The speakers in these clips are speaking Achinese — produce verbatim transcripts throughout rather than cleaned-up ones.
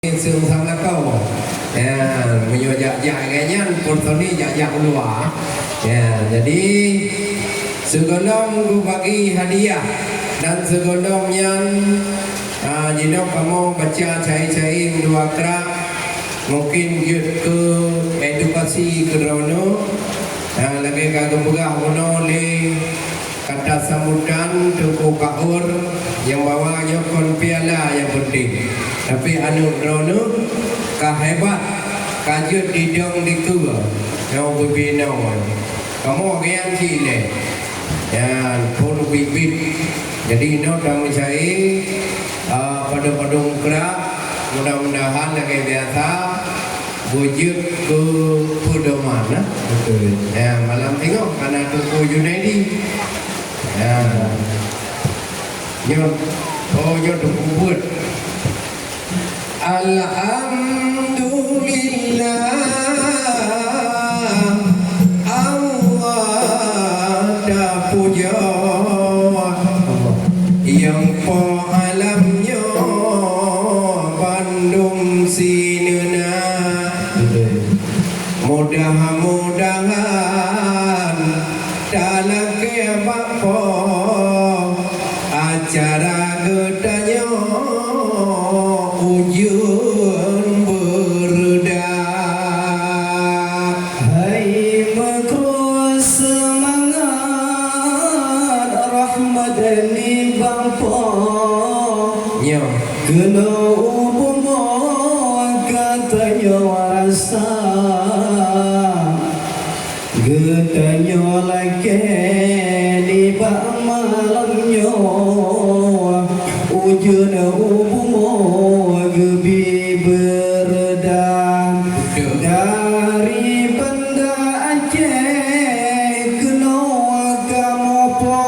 Seung sang lakoe. Ya, meunyoe jak-jak lagèe nyan, peureulèe jak-jak u luwa. Ya, jadi sigohlom geubagi hadiah dan sigohlom nyan, ah, jinoe kamoe baca cai-cai meudua krak, mungken jeuet keu edukasi keu droeneuh. Ah, lagèe ka geupeugah bunoe lé kata sambutan Teungku Pak Ur nyang bahwa nyoe kon piala nyang penting, tapi aneuk droeneuh ka hebat, ka jeuet didong dikeue nyang beubinoe. Kamoe gian cit lé, nyan phon bit-bit. Jadi inoe tameucai, ah, padum-padum krak, mudah-mudahan lagèe biasa beujeuet keu peudoman, nah. Betul. Ya, malam tengok kana Teungku Junaidi. Ya. Nyoe, oh, nyoe Teungku Buet. Alhamdulillah, Allah tapuja. Nyang po alam nyoe bandum sineuna. Mudah-mudahan talakèe bak po acara geutanyoe ujeuen beureudah. Hai meukrueng seumangat rahmat nibak Po. Nyoe. Keunoe u bumoe geutanyoe rasa. Geutanyoe lakèe nibak malam nyoe, ujeuen u bumoe geubi beureudah. Betul. Dari Banda Aceh keunoe kamoe Po.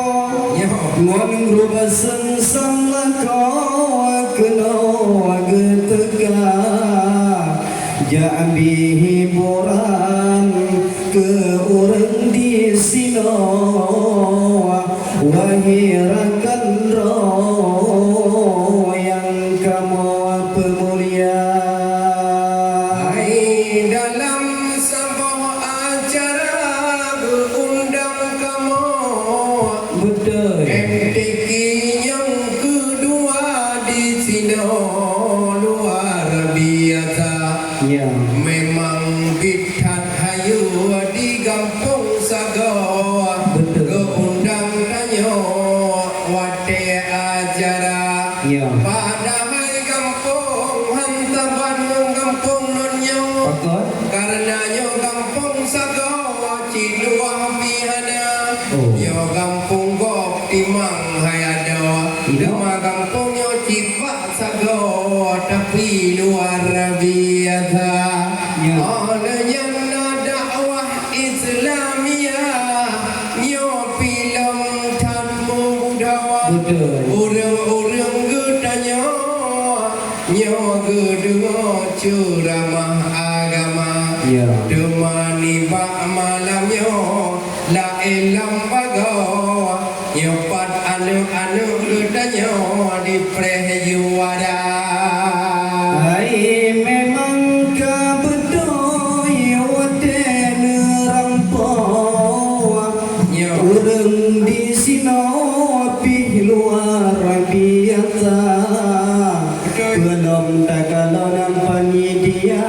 Nyoe. Ngon grup seung-seung lakoe keunoe geuteuka. Jak bi hiburan keu ureueng disinoe, wahai rakan droe nyang kamoe peumulia. Hai dalam saboh acara geuundang kamoe. Beutôi. M T Q nyang keudua di sinoe luar biasa. Ya. Memang bit that hayeue di gampông sagoe. Beutôi. Geuundang tanyoe watèe acara. Ya. Padahai gampông han saban ngon gampông lôn nyoe. Pakon? Kareuna nyoe gampông sagoe cit luwah pih hana. Oh. Nyoe gampông gob timang hai adoe. Iya. Teuma gampông nyoe cit bak sagoe, tapi luar biasa. Ya. Óh lheueh nyan na dakwah Islamiah, nyoe pih lom that mudah. Beutôi. Ureueng-ureueng geutanyoe nyoe geudeungoe ceuramah agama. Ya. Teuma nibak malam nyoe laén lam bagoe, nyoe pat aneuk-aneuk geutanyoe dipreh juara. Hai, memang ka beutôi watèe neurampok. Ya. Ureueng disinoe pih luar biasa. Beutôi. Beulom takalon panitia,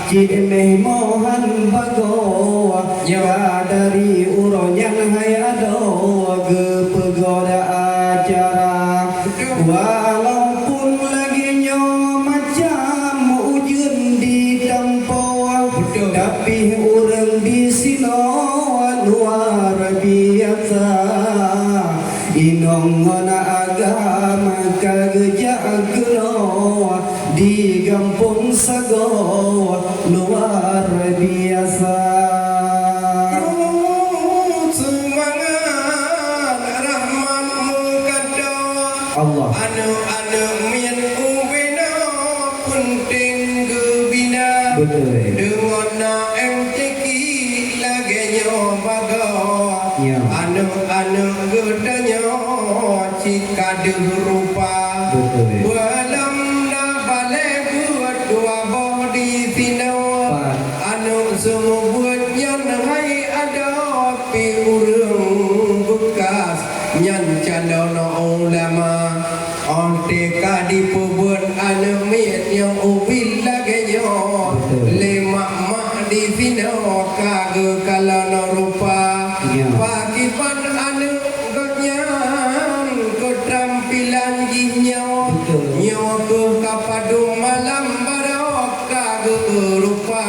cit méh mohan bagoe. Ya. Ka dari uroe nyan hai adoe geupeugoda acara. Beutôi. Walaupun lagèe nyoe macam ujeuen di gampông, beutôi, tapi ureueng disinoe luar biasa. Inong ngon agam ka geujak keunoe di gampông sagoe luar biasa. Kru seumangat rahmat meukato. Allah. Aneuk-aneuk miet ubena peunteng geubina. Beutôi. Deungon na M T Q lagèe nyoe bagoe. Ya. Aneuk-aneuk geutanyoe cit ka deuh rupa. Beutôi. Beulam na balèe Malam barô ka geurupa,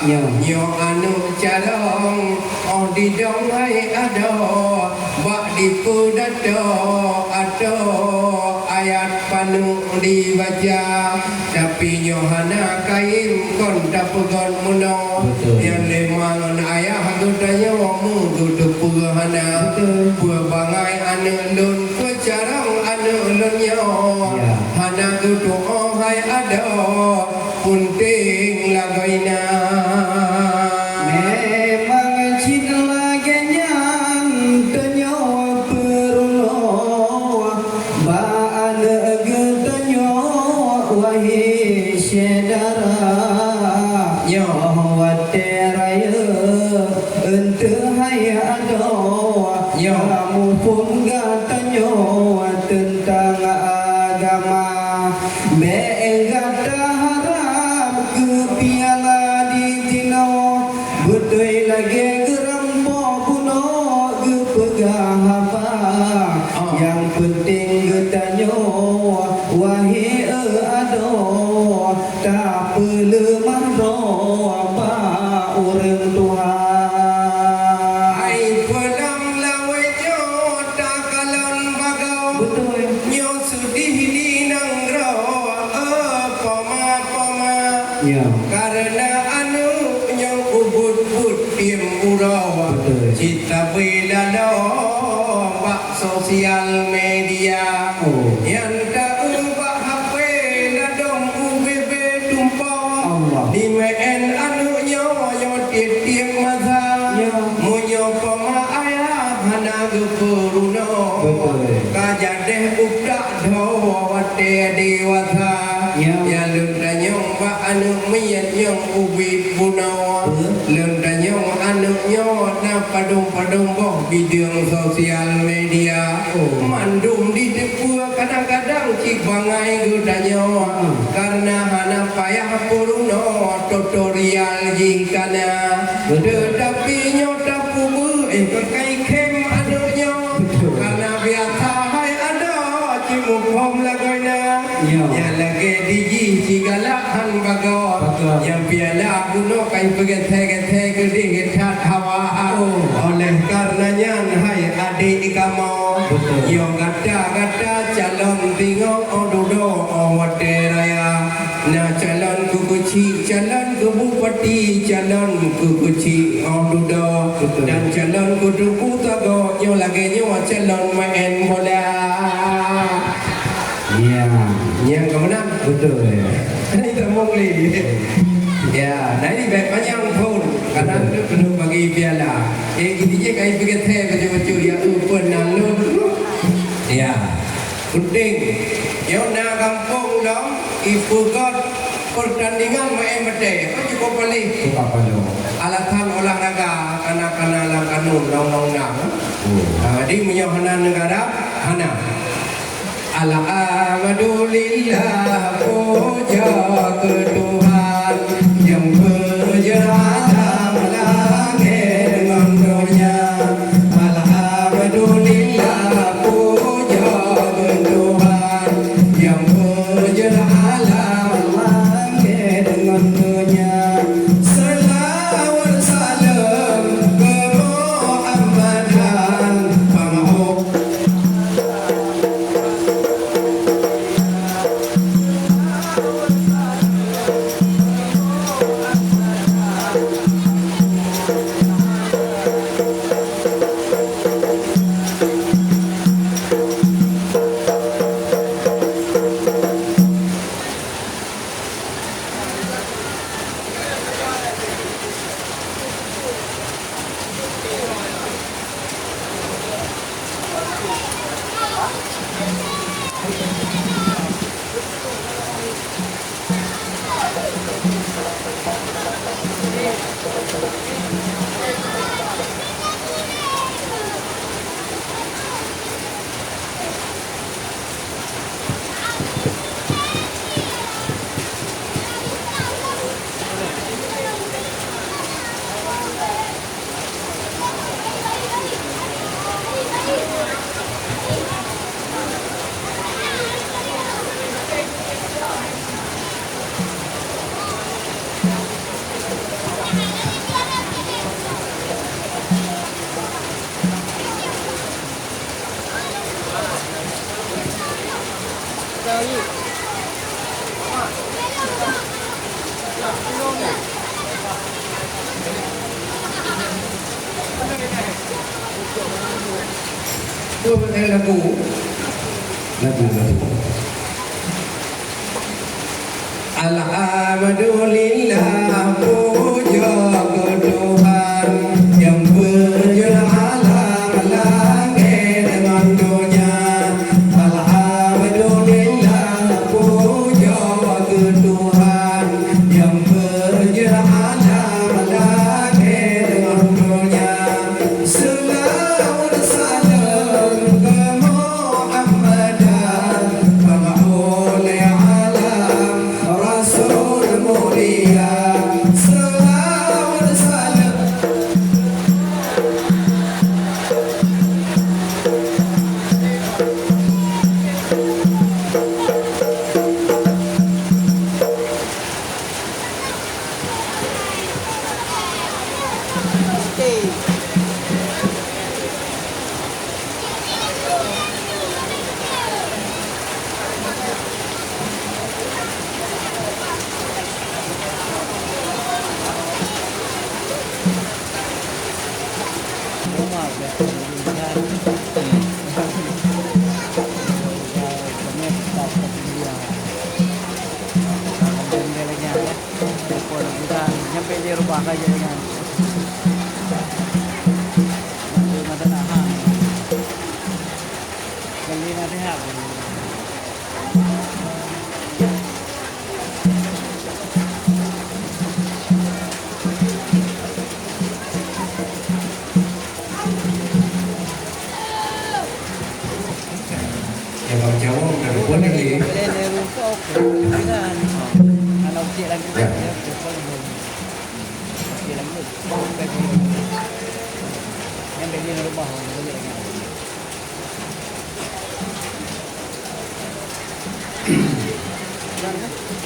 nyoe aneuk carông, 'oh didong hai adoe, bak dipeudatoe ateueh ayat paneuk dibaca, tapi nyoe hana kayém kon tapeugot meunoe. Betul. Nyang lé ma ngon ayah geutanyoe meugeuteupeue hana. Betul. Peue bangai aneuk lôn, peue carông aneuk lôn nyoe. Ya. Hana geutu'oh hai adoe, peunteng lagoina. Memang cit lagèe nyan tanyoe peurunoe bak aneuk geutanyoe, wahé syedara. Nyoe watèe rayeuk eunteuk hai adoe, nyoe muphom geutanyoe teuntang agama. Bèk gata harab keu piala di jinoe, beutôi lagèe geurambo bunoe geupeugah haba. Ah. Nyang peunteng geutanyoe, wahé adoe, tapeuleumah droe bak ureueng tuha. Hai peulang lawét nyoe takalon bagoe. Beutôi. Nyoe seudeh di nanggroe, eh, poma-poma. Ya. Kareuna aneuk nyang ubit-ubit tiep uroe. Beutôi. Cit tabri laloe bak sosial media. Oh. Nyang ta-eu bak H P ladôm ubit-ubit tumpôk. Allah. Dimeu'en aneuk nyoe, nyoe tiep-tiep masa. Ya. Meunyoe poma ayah hana geupeurunoe. Beutôi. Ka jadeh utak dhoe watèe dewasa. Ya. Ya lôn tanyong bak aneuk miet nyang ubit bunoe. Beutôi. Lôn tanyong aneuk nyoe na padum-padum boh bideueng sosial media. Oh. Mandum jiteupeue kadang-kadang cit bangai geutanyoe. Hmm. Kareuna hana payah peurunoe tutorial jih kana. Beutôi. Teutapi nyoe tapeubuet, eh, peukai khém aneuk nyoe. Beutôi. Kareuna biasa hai adoe cit muphom lagoina. Ya. Nyang lagèe di jih cit galak han bagoe. Bagoe. Nyang piala bunoe ka ipeugèt-gèt keudeh that hawa. Oh. Oleh kareuna nyan hai adék kamoe. Beutôi. Nyoe gata-gata calon singoh 'oh dudoe 'oh watèe raya. Na calon keu keuchik, calon keu bupati, calon keu keuchik 'oh dudoe. Beutôi. Dan calon keu teungku sagoe nyoe lagèe nyoe calon maén bola. Ya. Nyang ka meunan. Beutôi. Ini tak mau beli. Ya, nah ini baik panjang pun. Karena Beutôi. Itu penuh bagi piala. Eh, ini je kai pergi teh baca-baca ya tu pun lalu. Ya. Penting. Nyoe na gampông lom, ipeugöt pertandingan maén batèe. Apa cukup paléh? Cukup paléh. Alasan olahraga kana-kana lam kanun undang-undang. Oh. Ah, di meunyoe hana neugara, hana. Alhamdulillah, puja keu Tuhan, nyang peujeuet alam langét ngon donya. Alhamdulillah, puja keu Tuhan, nyang peujeuet alam langét ngon donya. Seulaweuet saleuem keu Muhammadan, panghu- Lagu, lagu, lagu. Alhamdulillah, pujoe keu Tuhan, nyang peujeuet alam langét ngon donya. Alhamdulillah, pujoe keu Tuhan, nyang peujeuet alam langét ngon donya. Seulaweuet saleuem keu Muhammadan, pangulée alam Rasul mulia. Seulaweuet saleuem.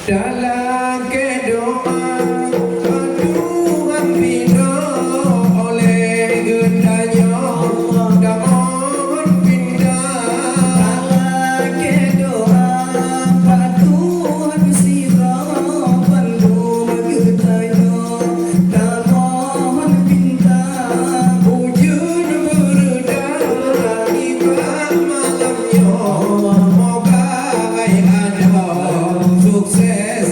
Talakée doa, Tuhan bina oleh geutanyoe, tamohon pinta. Talakée doa, Tuhan sidroe bandum geutanyoe. Tamohon pinta, ujeuen beureudah nibak malam nyoe. Moga hai adoe sukses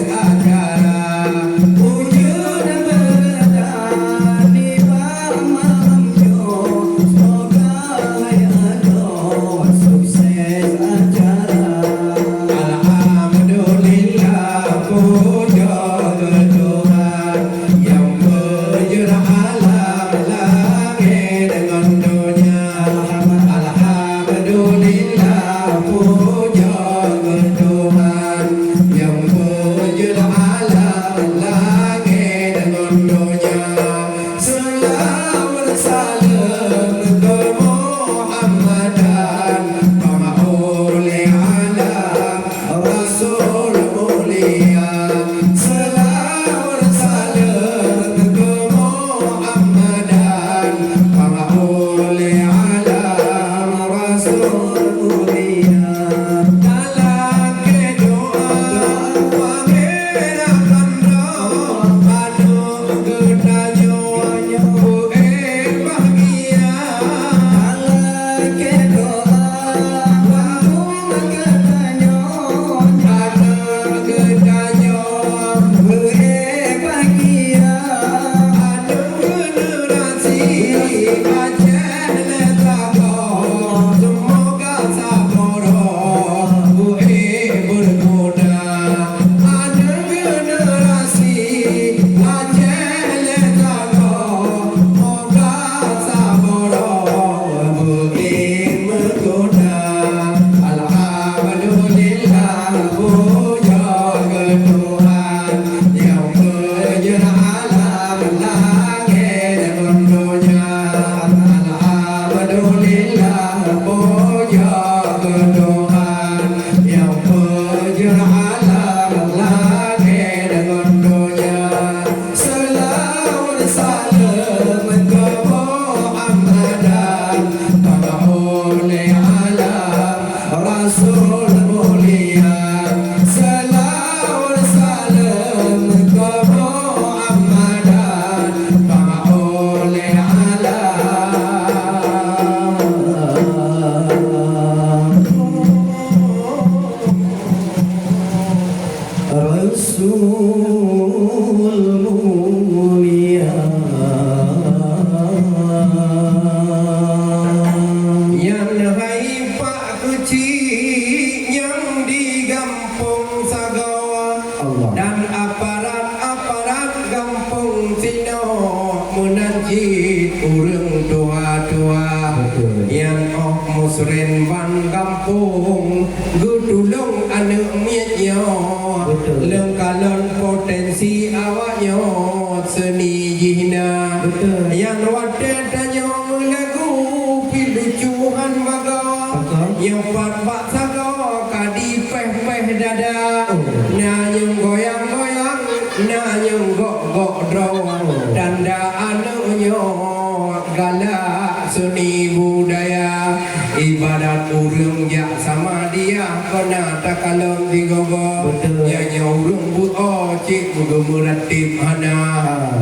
Mulia. Nyan hai Pak Keuchik nyang di gampông Sagoe, Allah, dan aparat-aparat gampông sinoe meunan cit ureuëng tuha-tuha. Betul. Nyan óh musren ban gampông geutulông aneuëk miet nyoe. Betul. Lôn kalon potensi awak nyoe seuni jih na. Betul. Nyan watée tanyoe meulagu pih lucu han bagoe. Betul. Nyoe pat bak sagoe ka dipéh-péh dada. Oh. Na nyang goyang-goyang, na nyang gok-gok droe. Oh. Tanda aneuëk nyoe galak seuni budaya. Ibarat ureuëng jak sama dia kona takalon sigoe-goe. Betul. Nyan nyoe ureuëng beuo cit geumeuratéb hana.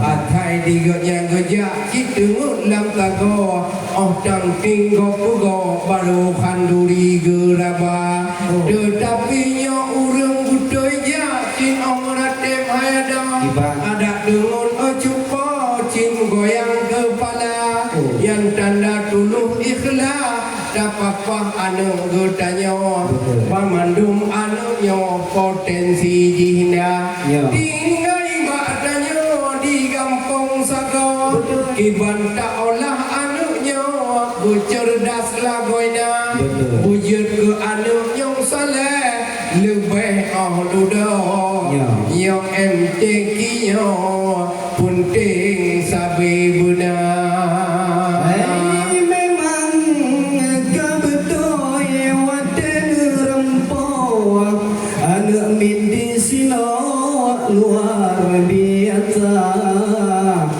Ah. Asai di gobnyan geujak cit teungeut lam sagoe. Óh tangting gob peugoe baru khanduri geuraba. Oh. Teutapi nyoe ureuëng beutôi jak cit óh meuratéb hai adoe. Iban. Adak deungon óh cupo cit goyang keupala. Oh. Nyan tanda tuloh ikhlas. Tapapah aneuëk geutanyoe. Betul. Banmandum aneuëk nyoe potensi jih na. Ya. Tinggai bak tanyoe di gampông sagoe. Betul. Kiban taolah aneuëk nyoe beuceurdas lagoina. Betul. Beujeuet keu aneuëk nyang saleh leubeh óh dudoe. Ya. Nyoe M T Q nyoe peunteng sabe beuna. Hai, memang ka beutôi watée geureumpok aneuëk miet di sinoe luar biasa.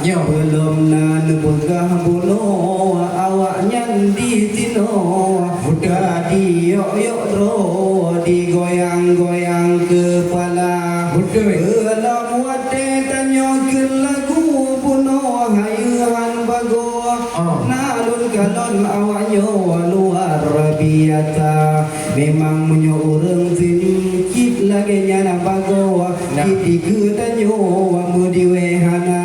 Nyoe. Beulom na neupeugah bunoe awaknyan di sinoe. Beutôi. Ka diyok-yok droe digoyang-goyang keupala. Beutôi. Beulom watée tanyoe kheun lagu bunoe hayeue han bagoe. Ah. Na lôn kalon awaknyoe luar biasa. Memang meunyoe ureuëng seuni cit lagée nyan bagoe, nah, cit dikeue tanyoe meudiweh hana.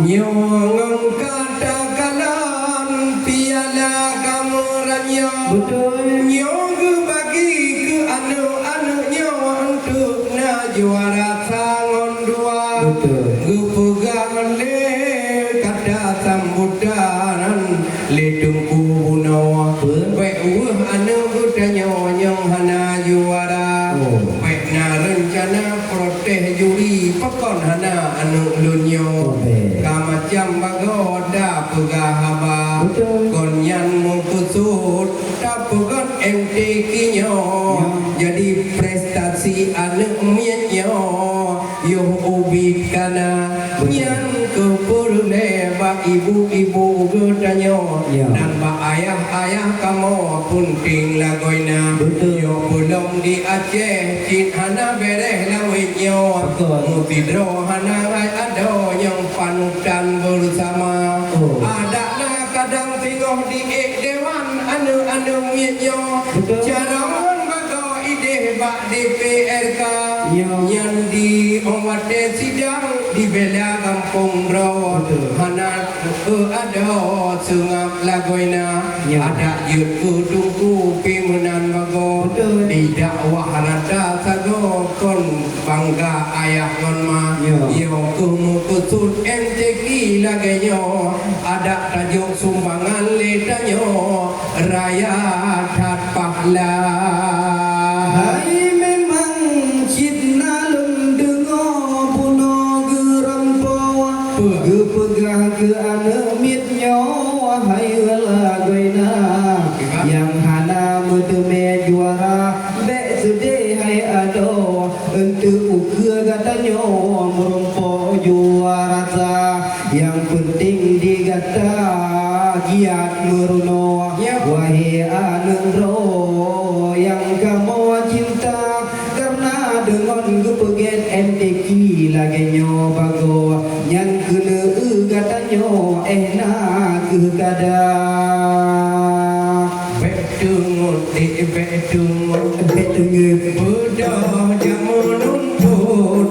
Nyoe ngon ka takalon piala kameuranyong. Beutôi. Nyoe geubagi keu aneuëk-aneuëk nyoe untuk na juara sa ngon dua. Beutôi. Geupeugah lé kata sambutan lé Teungku bunoe. Peue? Bék weueh aneuëk geutanyoe nyang hana juara. Oh. Bék na reuncana protes juri, pakon hana aneuëk lôn nyoe. Oh, bék. Ka macam bagoe tapeugah haba. Beutôi. Kon nyan meukeusut tapeugöt M T Q nyoe. Ya. Jadi prestasi aneuëk miet nyoe. Yoh ubit kana. Beutôi. Nyan keuh peureulée bak ibu-ibu geutanyoe. Ya. Dan bak ayah-ayah kamoe peunteng lagoina. Beutôi. Nyoe peulom di Aceh cit hana béréh lawét nyoe. Beutôi. Meusidroe hana hai adoe nyang panutan beusama. Oh. Adak na kadang singoh di ék dewan aneuëk-aneuëk miet nyoe. Beutôi. Carông bagoe idéh bak D P R K. Ya. Nyan di óh watée sidang dibela gampông droe. Beutôi. Hana keu adoe seungab lagoina. Ya. Adak jeuet keu teungku pi meunan bagoe. Beutôi. Didakwah rata sagoe kon bangga ayah ngon ma. Ya. Nyoe keuh meukeusut M T Q lagée nyoe. Adak tajok sumbangan lé tanyoe. Raya that pahla. Hai memang cit na lôn deungoe bunoe geureumpok. Peue? Geupeugah keu aneuëk miet nyoe hai lagoina. Kiban? Nyang hana meuteumé juara, bék seudeh hai adoe. Eunteuk ukeue gata nyoe meurumpok juara sa, nyang peunteng di gata giat meurunoe. Ya. Wahé aneuëk droe nyang kamoe cinta, kareuna deungon geupeugét M T Q lagée nyoe bagoe, nyan keuneuk geutanyoe éh na keuh kada. Bék teungeut, dék, bék teungeut. Bék teungeut. Beudôh jak meununtut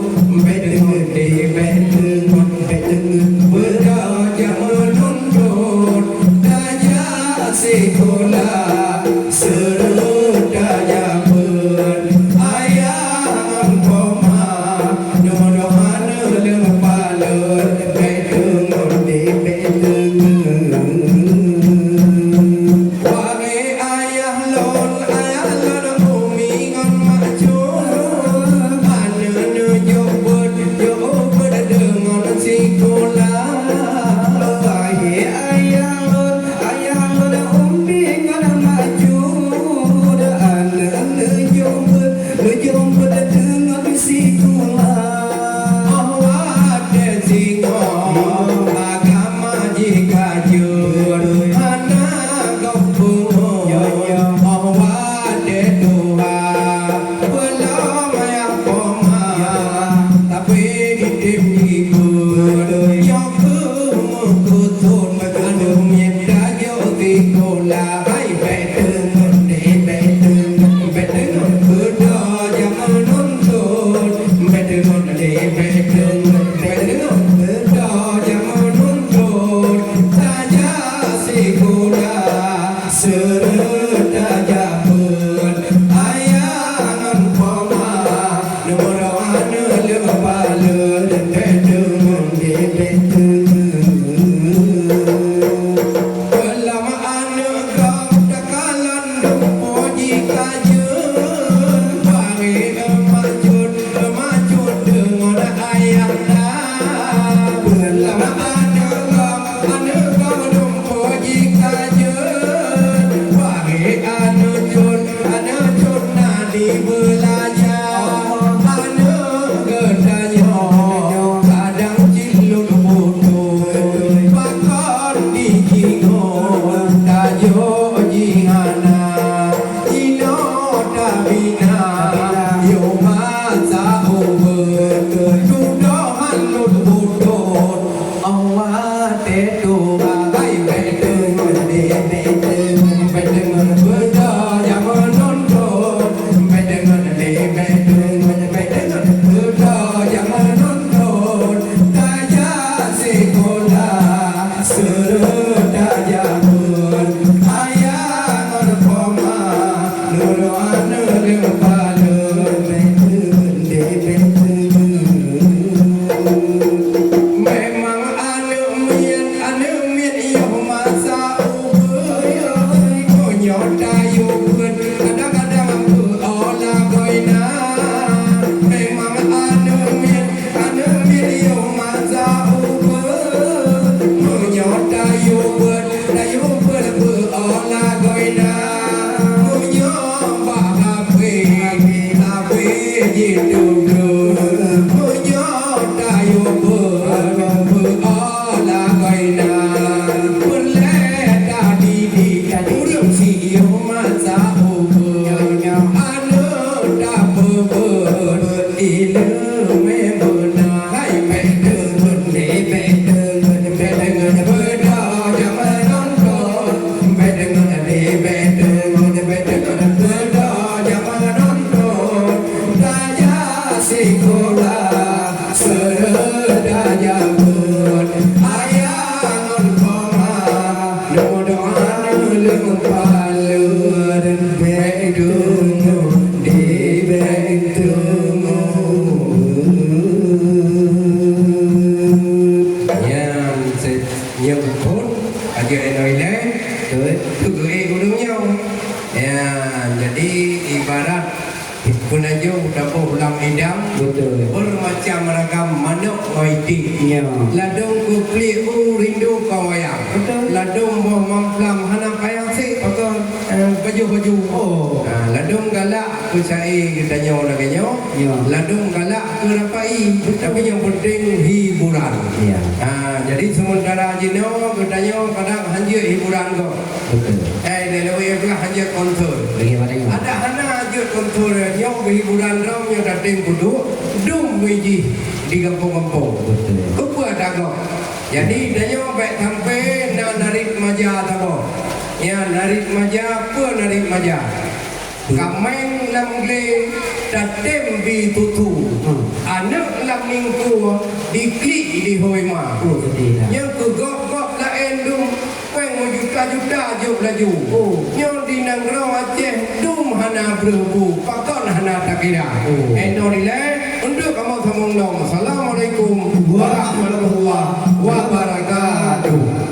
Nyang se-, nyang phôn, aja inoe ilée, keu, keu geuék ureueng nyoe. Ya, jadi ibarat Peunajoh taboh lam idam, beutôi, beumacam ragam manok ngon iték. Ya. Ladôm keu pliek u rindu kon wayang. Beutôi. Ladôm boh mamplam hana payah sép pakon, eh, baju-baju. Oh. Ha, ladôm galak keu syaé geutanyoe lagée nyoe. Ya. Ladôm galak keu rapai. Beutôi. Tapi nyang penting hiburan. Ya. Ha, jadi sementara jinoe geutanyoe kadang hanjeuet hiburan gob. Betul. Eh, di luwa belah hanya konser. Bagaimana ini? Ada hana aja konser nyok hiburan ram nyok datang kudu dum biji di kampung-kampung. Betul. Kupa dago. Jadi, tanyoe baik sampai na narit maja tabo. Ya, narit maja, apa narit maja? Kameng lam glé tatem bi tutu. Hmm. Aneuk lam ningku diklik di hôi ma. Oh, sedih dah. Nyang keu gob-gob laén dum Peng meujuta-juta jok laju. Oh. Nyoe di nanggroe Aceh dum hana breuh bu, pakon hana takira. Oh. Eno dilée, untuk kamoe sambung lom. Assalamualaikum warahmatullahi wabarakatuh.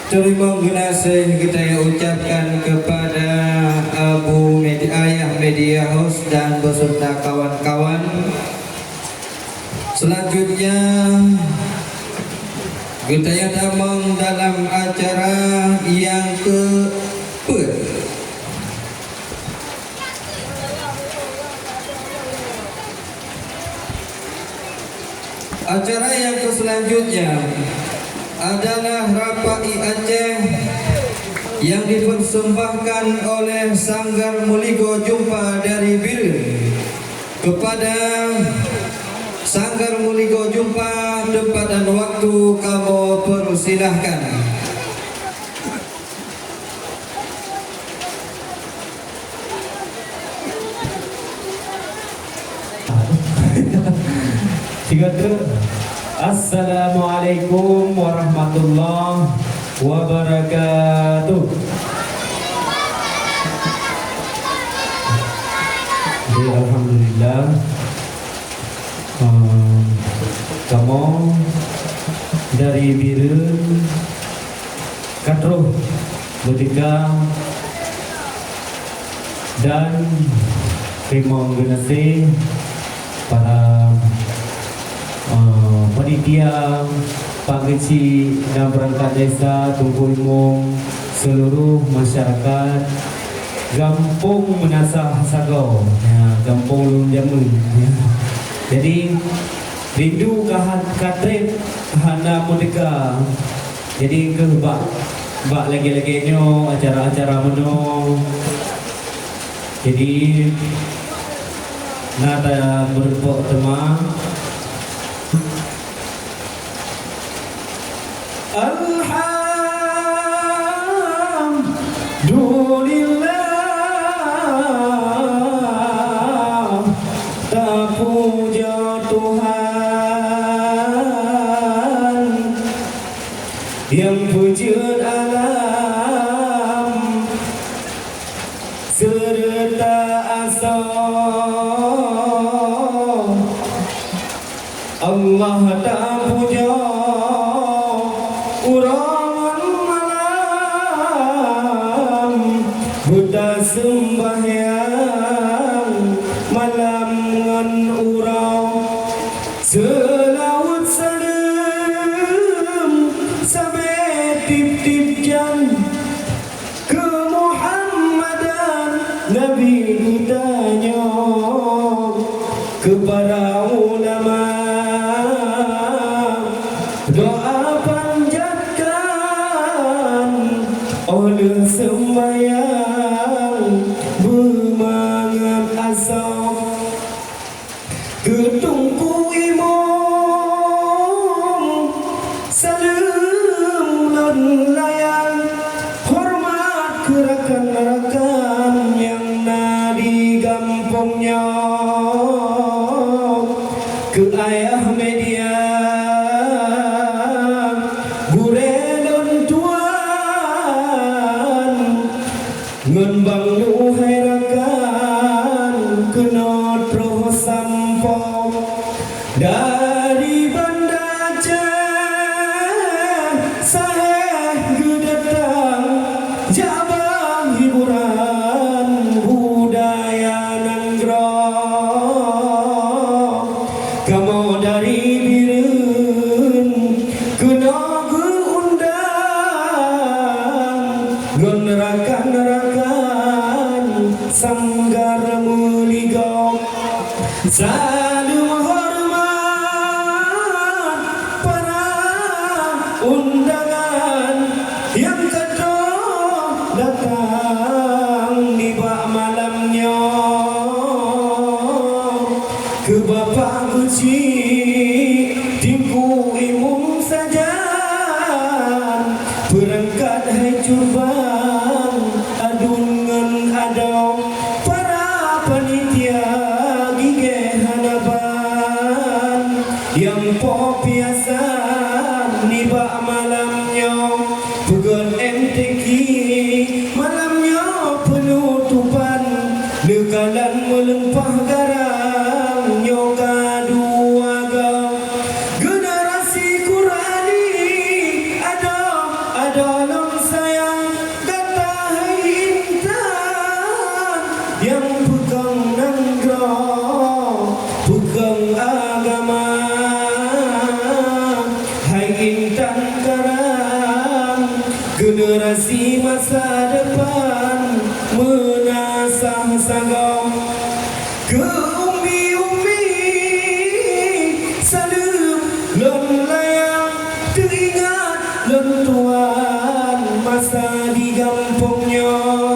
Teurimong geunaséh geutanyoe ucapkan kepada Abu Med-, Ayah Media House dan beserta kawan-kawan. Selanjutnya, geutanyoe tamong dalam acara nyang keupeuet. Acara yang keselanjutnya adalah Rapai Aceh yang dipersembahkan oleh Sanggar Muligo Jumpa dari Bireuen. Kepada Sanggar Muligo Jumpa, tempat dan waktu kamoe persilahkan. Tiga, tiga. Assalamualaikum warahmatullahi wabarakatuh. Jadi, alhamdulillah, ehm, kamoe dari Bireuen ka troh meudesya dan teurimong geunaséh para, eh, panitia, Pak Geuchik dan perangkat desa, Teungku Imum, seluruh masyarakat Gampông Meunasah Sagoe, ya, gampông lôn jameun, ya. Jadi, rindu ka ha-, ka treb hana meudesya. Jadi, keuh bak, bak lagée-lagée nyoe, acara-acara meunoe. Jadi, na tameureumpok teuma. Alhamdulillah, tapujoe Tuhan nyang peujeuet alam seureuta asoe. Allah tapujoe uroe ngon malam, beutaseumbahyang malam ngon uroe. Seulaweuet saleuem sabe tieb-tieb jan keu Muhammadan Nabi geutanyoe, keu para ulama, doa panjatkan Óh lheueh seumbahyang beumangat asoe, keu Teungku Imum saleuem lôn layang. Horeumat keu rakan-rakan nyang na di gampông nyoe, keu ayah media, gurée lôn tuan, ngon bang Nuhai rakan keunoe troh sampoe dari Banda Aceh. Sahéh geudatang jak ba hiburan budaya nanggroe. Kamoe dari Bireuen keunoe geuundang ngon rakan-rakan sanggar meuligoe. Saleuem horeumat para undangan nyang ka troh datang nibak malam nyoe. Keu Bapak Geuchik Teungku Imum sajan, peurangkat hai curban aduen ngon adoe, para panitia gigée hana ban nyang po piasa nibak malam nyoe. Peugöt M T Q malam nyoe peunutopan, neukalon meulimpah garang nyoe ka dua goe. Generasi Qurani adoe, adoe lôn sayang, gata hai intan nyang peukong nanggroe, peukong agama. Hai intan karang, generasi masa depan meunasah sagoe. Keu ummi-ummi saleuem lôn layang, teuingat lôn tuan masa di gampông nyoe.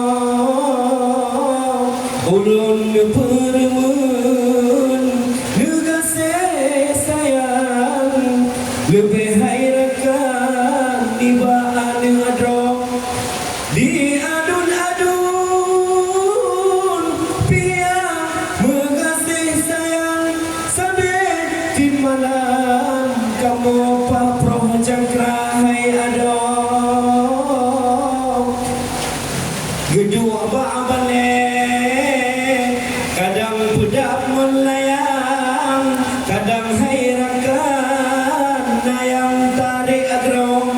Ulôn neupeureumeun, neugaséh sayang, leubeh hai rakan nibak aneuk droe. Di aduen-aduen piah meugaséh sayang, sabe cit malam kamoe paproh cakra hai adoe. Geuduek bak balée, kadang peudap ngon layang, kadang hai rakan na nyang tarek droe.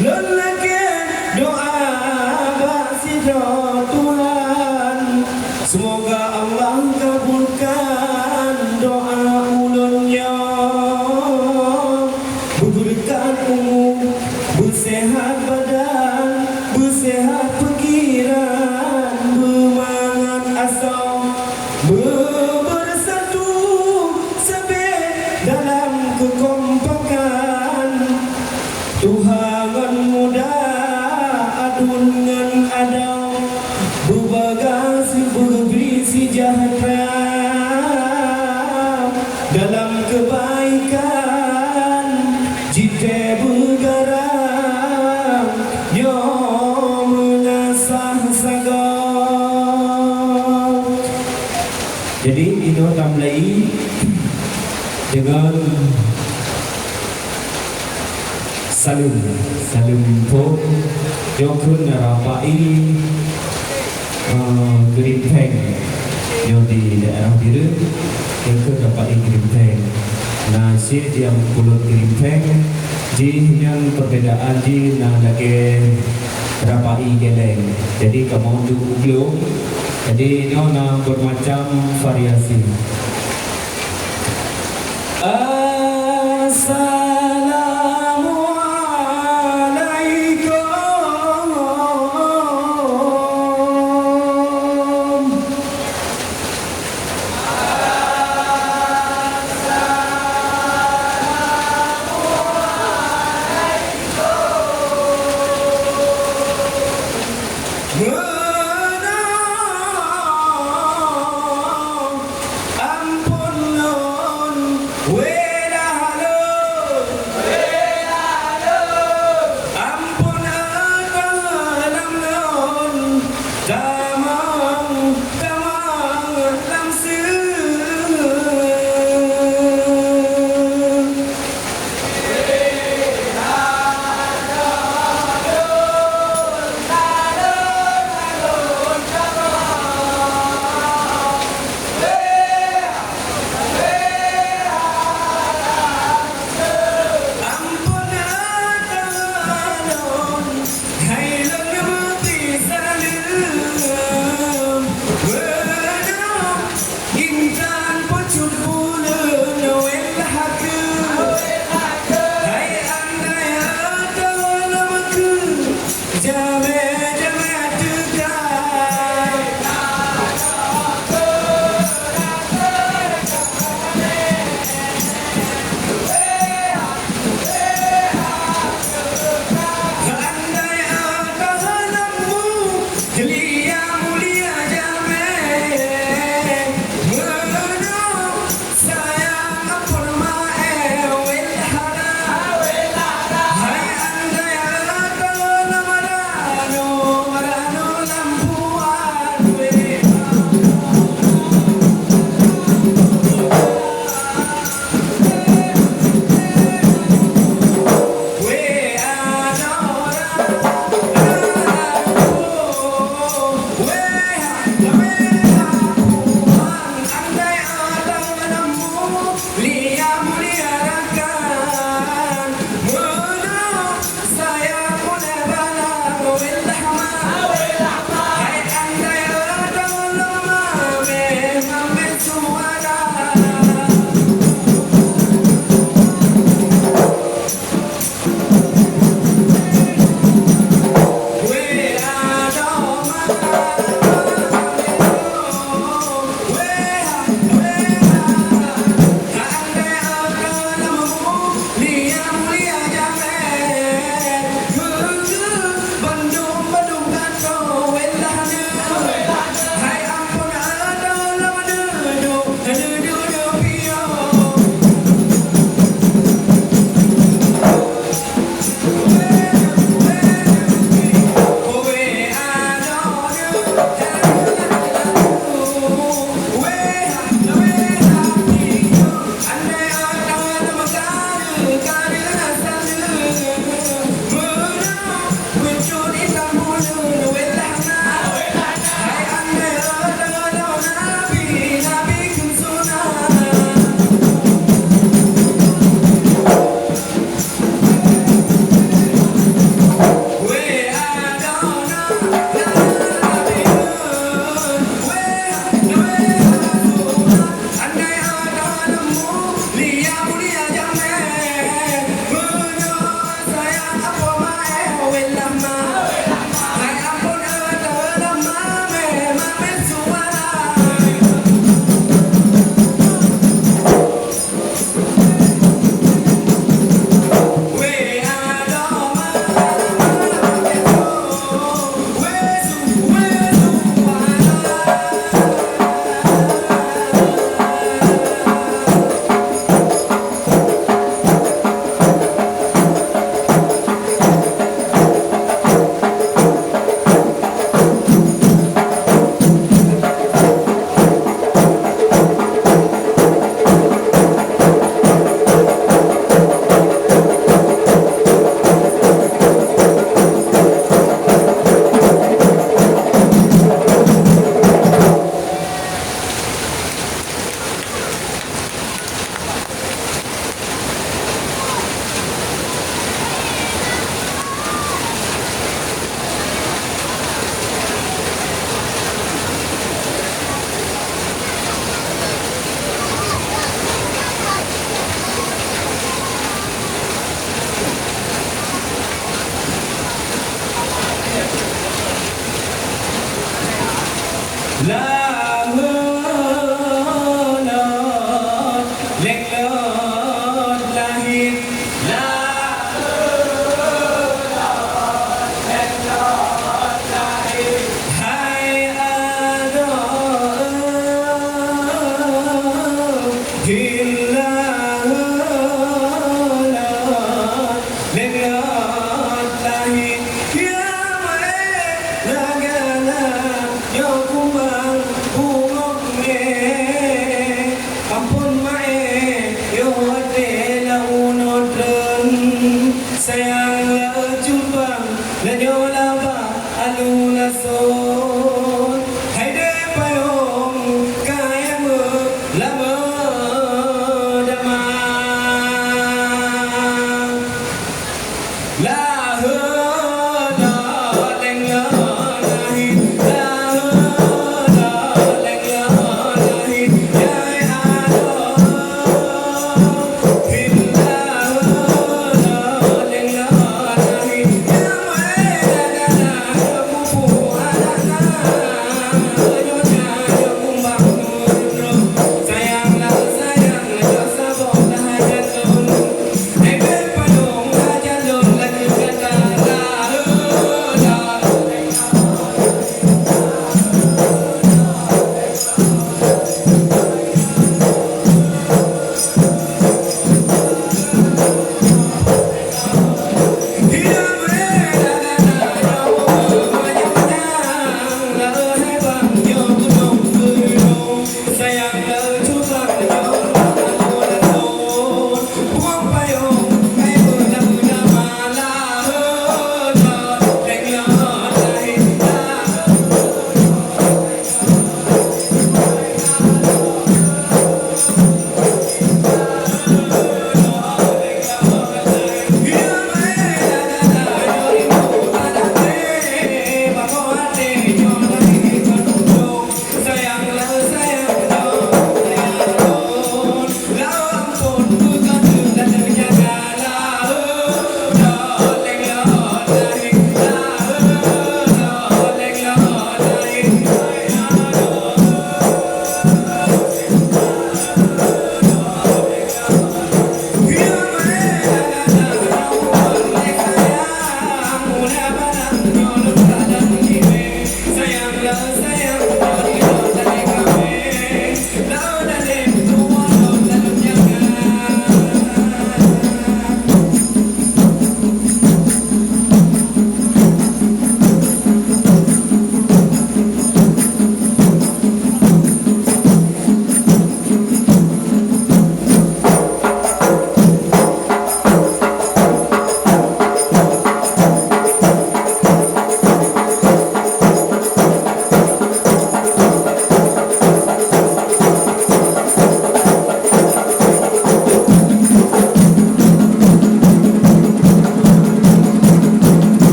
Lôn lakée doa bak sidroe Tuhan, seumoga Allah kabulkan doa ulôn nyoe. Beubeureukat umu, beuseuhat badan, beuseuhat pikiran, beumangat asoe, beubeursatu sabe dalam keukompakan. Tuha ngon muda, aduen ngon adoe, beubagaih beubri seujahteura dalam keubaikan, jitée beugaram nyoe meunasah sagoe. Jadi, inoe tamulai deungon saleuem, saleuem phon, nyoe kheun rapai, eh, Geurimpheng. Nyoe di daerah Bireuen, nyoe kheun rapai Geurimpheng. Na syik nyang peuleut Geurimpheng, jih nyan perbedaan jih na lagée rapai Geleng. Jadi, kamoe duek glue. Jadi, nyoe na bermacam variasi. Assalamualaikum. Laheulot, lenglot lahé. Laheulot, lenglot lahé. Hai adoe, hilang. Lenglot lahé, ya meu'en, lagèe nyoe kumbang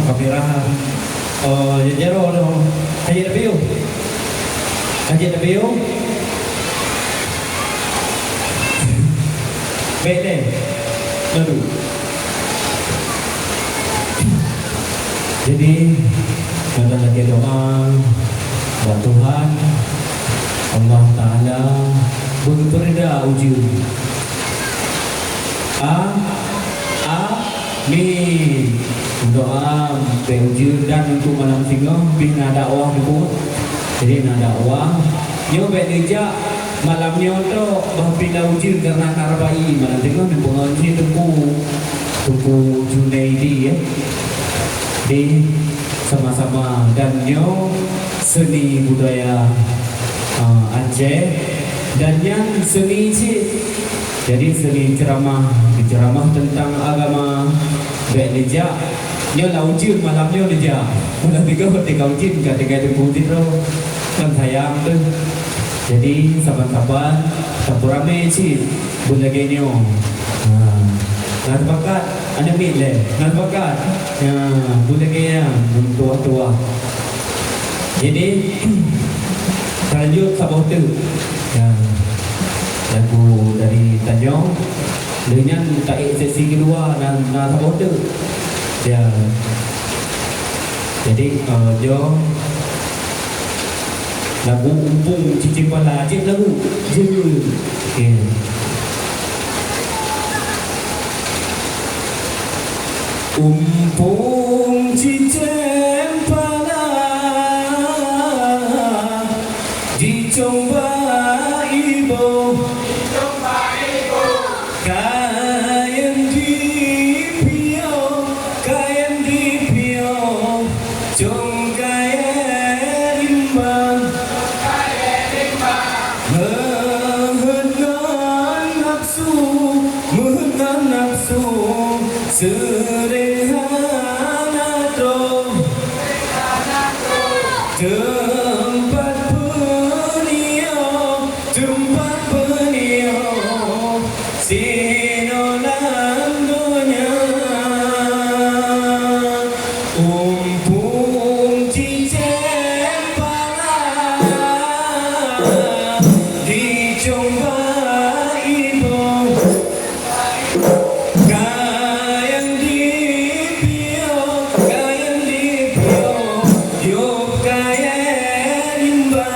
Kamera. Oh, ya, jaroe tu. Hajat Nabiul. Hajat Nabiul. Baik deh. Lalu. Jadi, kita lagi doa bak Tuhan Allah Taala beupeureda ujeuen. A-, amin. Doa bèk ujeuen dan untuk malam singoh pih na dakwah Teungku. Jadi na dakwah. Nyoe bèk neujak malam nyoe tok bah pih na ujeuen karena na rabai malam singoh neupeungon cit Teungku, Teungku Junaidi ya. Di sama-sama dan nyoe seni budaya, ah, Aceh dan nyan seni cit. Jadi seni ceramah, ceramah tentang agama. Bèk neujak, nyoe lam ujeuen malam nyoe neujak. Malam tiga teuka ujeuen ka tinggai Teungku sidroe. Kan sayang tu. Jadi saban-saban tapeuramè cit buet lagèe nyoe. Ha. Nah, teupakat. Aneuk miet lé, na bakat. Ya, buleuen gaya, buleuen tuah-tuah. Jadi, talanjut saboh teuk. Ya. Dan Tanyoe, lheueh nyan taék sesi keudua na, na saboh teuk. Ya. Jadi, eh, nyoe lagu Umpung Cicém Pala, cit lagu. Jeuet. Oke. Umpung cicém pala, jicöng bak iboh, kayém dipiôh, kayém dipiôh, cöng kayém rimba. Meuheuet ngon nafsu, meuheuet ngon nafsu, seureueng hana troh. Teumpat peunioh, teumpat peunioh, sinoe lam donya. Umpung cicém pala, jicöng bak iboh, kayém dipiôh, kayém dipiôh, yôh kayém rimba.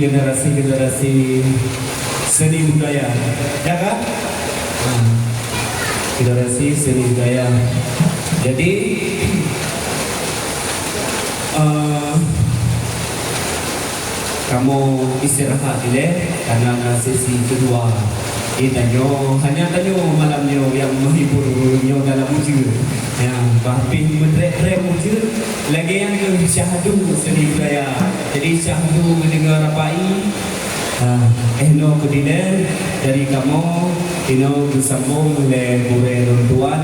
generasi-generasi seni budaya, ya kan? Nah, generasi seni budaya. Jadi, eh, kamoe istirahat ilée karena na sesi kedua. Jadi tanyoe, hanya tanyoe malam nyoe nyang menghibur nyoe dalam ujeuen. Ya, bah pih meudrek-drek ujeuen, lagée nyan keuh syahdu seni budaya. Jadi syahdu geudeungoe rapai, ah, eh, noe keudilée dari kamoe, inoe geusambong lé gurée lôn tuan,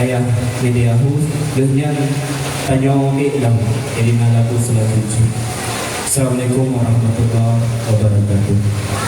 Ayah Media House, lheueh nyan tanyoe ék lom. Jadi na lagu selanjutnya. Assalamualaikum warahmatullahi wabarakatuh.